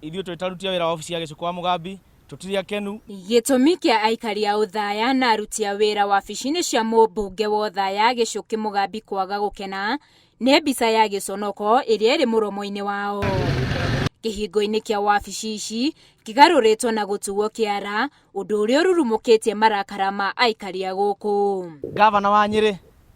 Ithuĩ twĩ ta aruti a wĩra wa obici ya Gĩcukũ wa Mũgambi tũtirĩ akenu. Gĩtũmi kĩa aikari a Othaya na aruti a wĩra wabici-inĩ cia mũmbunge wa Othaya Gĩchũkĩ Mũgambi kwaga gũkena nĩ mbica ya gĩconoko ĩrĩa ĩrĩ mũromo-inĩ wao. Kĩhingo-inĩ kĩa wabici ici kĩgarũrĩtwo na gũtuo kĩara, ũndũ ũrĩa ũrurumũkĩtie marakara ma aikari a gũkũ. Gavana wa Nyĩrĩ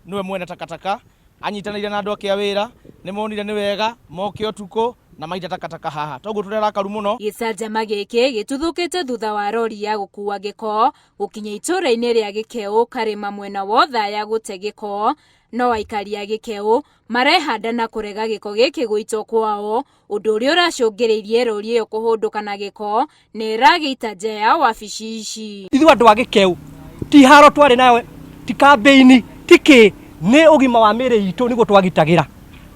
nĩwe mwene takataka anyitanĩire na andũ ake a wĩra nĩ monire nĩ wega moke ũtukũ na maita takataka haha toguo tũrĩ arakaru mũno. Gĩcanjama gĩkĩ gĩtuthũkĩte thutha wa rori ya gũkua gĩko gũkinya itũũra-inĩ rĩa Gĩkeũ Karĩma mwena wa Othaya gũte gĩko, no aikari a Gĩkeũ marehanda na kũrega gĩko gĩkĩ gũitwo kwao, ũndũ ũrĩa ũracũngĩrĩirie rori ĩyo kũhũndũka na gĩko na ĩragĩita nja ya wabici ici. Ithuĩ andũ a Gĩkeũ ti haro twarĩ nayo, ti kambĩini, ti kĩ, nĩ ũgima wa mĩĩrĩ itũ nĩguo twagitagĩra.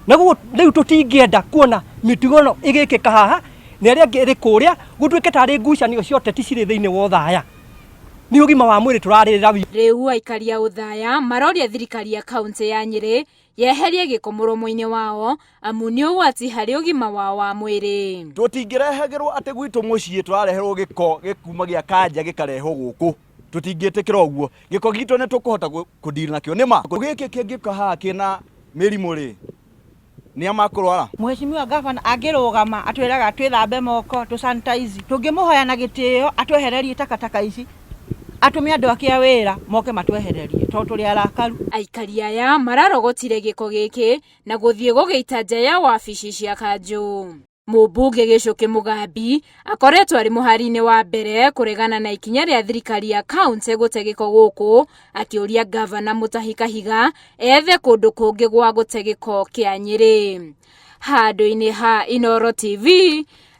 Naguo rĩu tũtingĩenda kuona mĩtugo ĩno ĩgĩkĩka haha na ĩrĩa ĩngĩ ĩrĩ kũrĩa, gũtuĩke tarĩ ngucanio cia ũteti cirĩ thĩinĩ wa Othaya. Nĩ ũgima wa mwĩrĩ tũrarĩrĩra. Rĩu aikari a Othaya maroria thirikari ya kauntĩ ya Nyĩrĩ yeherie gĩko mũromo-inĩ wao amu nĩ ũgwati harĩ ũgima wao wa mwĩrĩ. Tũtingĩrehagĩrwo atĩ gwitũ mũciĩ tũrareherwo gĩko gĩkuma gĩa kanja gĩkarehwo gũkũ, tũtingĩtĩkĩra ũguo. Gĩko gitũ nĩ tũkũhota kũ deal nakĩo. Nĩma gĩkĩ kĩngĩũka haha kĩna mĩrimũ rĩ, nĩa makũrwara? Mheshimiwa Gavana angĩrũgama atwĩraga twĩthambe moko, tũ sanitize. Tũngĩmũhoya na gĩtĩo atwehererie takataka ici, atũme andũ ake a wĩra moke matwehererie tondũ tũrĩ arakaru. Aikari aya mararogotire gĩko gĩkĩ na gũthiĩ gũgĩita nja ya wabici cia kanjũ. Mũmbunge Gĩchũkĩ Mũgambi akoretwo arĩ mũhari-inĩ wa mbere kũregana na ikinya rĩa thirikari ya kauntĩ gũte gĩko gũkũ, akĩũria ngavana Mutahi Kahiga ethe kũndũ kũngĩ gwa gũte gĩko kĩa Nyĩrĩ. Handũ-inĩ ha Inooro TV,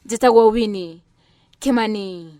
njĩtagwo Winnie Kimani.